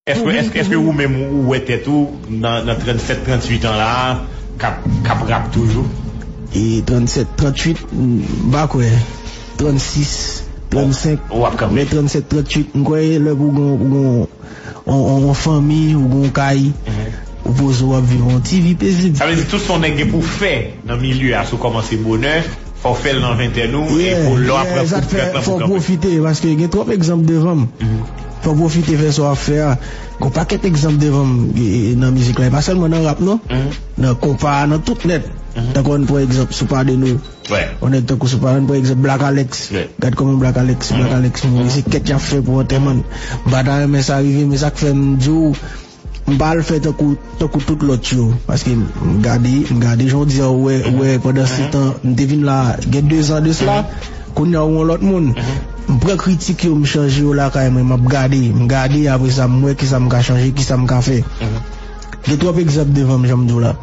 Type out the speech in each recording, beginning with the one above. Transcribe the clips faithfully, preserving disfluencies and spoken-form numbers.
Èske, èske, èske ou menm ou wè tèt ou nan, nan trannsèt, tranntuit an la a, k ap, k ap rap toujou? E trannsèt, tranntuit, m pa kwè. Trannsis, trannsenk. Ou ap kanpe. Men trannsèt, tranntuit, m kwè lè pou gon, pou gon, on, on, on fanmi, ou gon kay, ou poze w ap viv on ti vi pezib. Sa vle di tout sa w gen pou fè nan milye a, si w kòmanse bonè, fò w fè l nan ventèn ou, e pou lè w ap pran kout pèt lan pou kanpe. Fò w pwofite, paske gen twòp egzanp devan m. Fò w pwofite fè sa w ap fè a. Gon pakèt egzanp devan m, e, e, nan mizik la. E pa sèlman nan rap, non. Nan konpa, nan tout nèt. Tankou ann pran egzanp Soupade nou. On nèg tankou Soupade, ann pran egzanp Black Alex. Gad kòman Black Alex, Black Alex mouri. Se kèt y ap fè pou antèman l. M pa ta renmen sa rive, men sa k fè m di w, m pa al fè tankou, tankou tout lòt yo. Paske m gade, m gade jan w di a, ou wè, ou wè, pandan se tan, m te vin la, gen dezan de sila, kounye a ou yon lòt moun. M pran kritik yo, m chanje yo lakay mwen, m ap gade, m gade, apre sa, m wè kisa m ka chanje, kisa m ka fè. Gen twòp egzanp devan m, jan m di w la.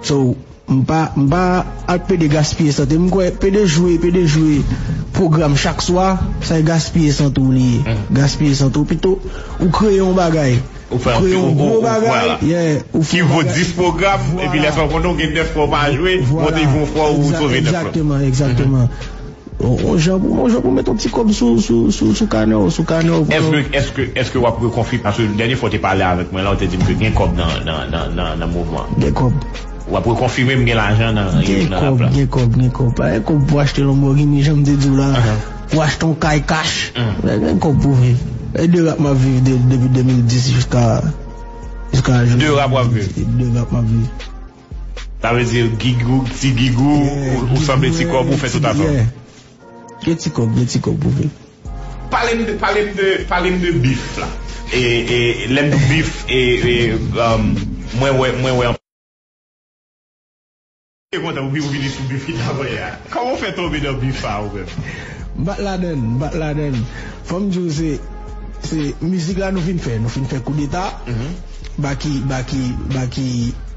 So, m pa, m pa ap pede gaspiye sante. M kwè pede jwe, pede jwe pwogram chak swa, sa e gaspiye sante w li ye. Gaspiye sante w. Pito, ou kreye yon bagay. Ou fè yon, kreye yon gwo bagay, yeah, ou fè yon bagay. Ki vo dis pwogram, epi lè sa w konnen w gen nèf fwa w pa jwe, monte yon fwa ou sove nèf fwa. Egzakteman, egzakteman. On, on jan pou, on jan pou met yon ti kòb sou, sou, sou, sou kanè w, sou kanè w. Èske, èske, èske w ap rekonfime? Paske dènye fwa w te pale avèk mwen la, w te di m ke gen kòb nan, nan, nan, nan, nan mouvman. Gen kòb. W ap rekonfime m gen lajan nan, nan rap la. Gen kòb, gen kòb, gen kòb. Pa gen kòb pou achte Lamborghini, jan m te di w la. Pou achte yon kay kach. Men gen kòb pou viv. E de rap m ap viv de, depi de mil dis jiska, jiska jodi. De rap w ap viv? De rap m ap viv. Sa vle di gigou, ti gigou, ou, ou sanble ti kòb, ou fè tout afè w. Gen ti kòb, gen ti kòb pou viv. Pale m de, pale m de, pale m de bif la. E, e, lè m di w bif, e, e, um, mwen wè, mwen wè anpil. Mwen kontan ou, ou vini sou bif ki t ap ye a. Kòman w fè tonbe nan bif sa a ou menm? M pa t ladann, m pa t ladann. Fò m di w se, se mizik la nou fin fè. Nou fin fè koudeta. Baky, Baky, Baky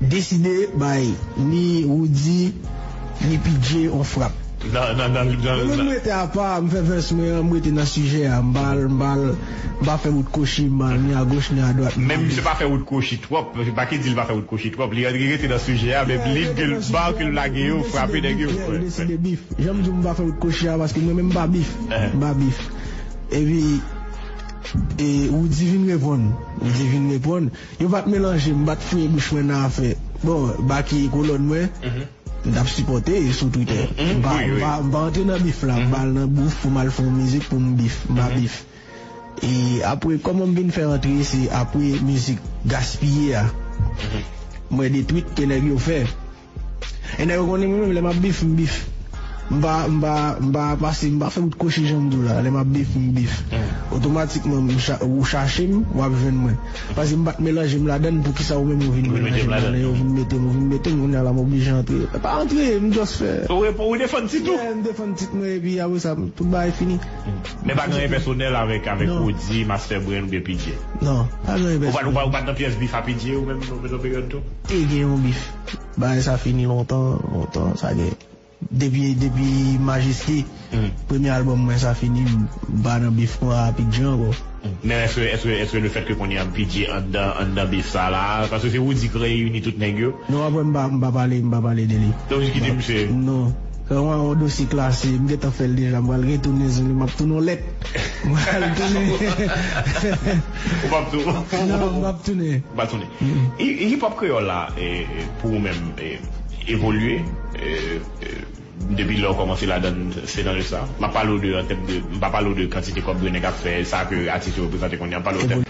deside bay ni Roody, ni P J on frap. Nan, nan, nan, nan, mwen menm m rete apa, m fè vès mwen an, m rete nan sijè a, m pa al, m pa al, m pa fè wout kwochi, m pa al ni agoch ni adwat. Men misye pa fè wout kwochi twòp, Baky di l pa fè wout kwochi twòp, li, li rete nan sijè a, men lide ke l, bal ke l lage yo, frape nèg yo. Li deside bif. Jan m di w, m pa fè wout kwochi a, paske mwen menm m pa bif. M pa bif. Epi, e, Roody vin reponn. Roody vin reponn. Yo pa t melanje, m pa t fouye bouch mwen nan afè. Bon, Baky kolòn mwen, m t ap sipòte sou Twitter. M pa, m pa, m pa antre nan bif la, m pa al nan bif pou m al fè yon mizik pou m bif. M pa bif. E apre, kòman m vin fè antre, se apre mizik Gaspiye a. Mwen de tweet ke nèg yo fè. E nèg yo konnen mwen menm, lè m ap bif, m bif. M pa, m pa, m pa pase, m pa fè wout kwochi jan m di w la. Lè m ap bif, m bif. Otomatikman, m cha-, ou chache m, w ap jwenn mwen. Paske m pa t melanje m ladann, poukisa ou menm ou vin melanje m ladan yo, vin mete m, ou vin mete m, kounye a la m oblije antre. Pa antre, m just fè. Ou repo-, ou defann tit ou? Yeah, m defann tit mwen, epi apre sa, tout bagay fini. Men pa gen anyen pèsonèl avèk, avèk Roody, Master Brain oubyen P J? Non, pa gen anyen pèsonèl. Ou pa, ou pa, ou pa t nan pyès bif a P J ou menm, nan peryòd tou? Te gen yon bif. Bagay sa fini lontan, lontan, sa gen. Depi, depi Majesté, premye albòm mwen sa fini, m pa nan bif mwen a P J ankò. Men èske, èske, èske lefèt ke kounye a P J anndan, anndan bif sa la, paske se Roody k reyini tout nèg yo? Non, apre m pa, m pa pale, m pa pale de li. Donk, ou kite misye? Non. Sa yon, yon dosye klase, m gentan fè l deja, m pral retounen sou li, m ap tounen yon lèt. M pral tounen. Ou p ap tou-, non, m p ap tounen. Ou p ap tounen. Hi-, hip hop kreyòl la, e, e, pou ou menm, e, evolye, e, e, depi lè w kòmanse ladann, se nan sa. M ap pale w de, an tèm de, m pa pale w de kantite kòb de nèg ap fè, sa ke atis yo reprezante kounye a, m pale w tèm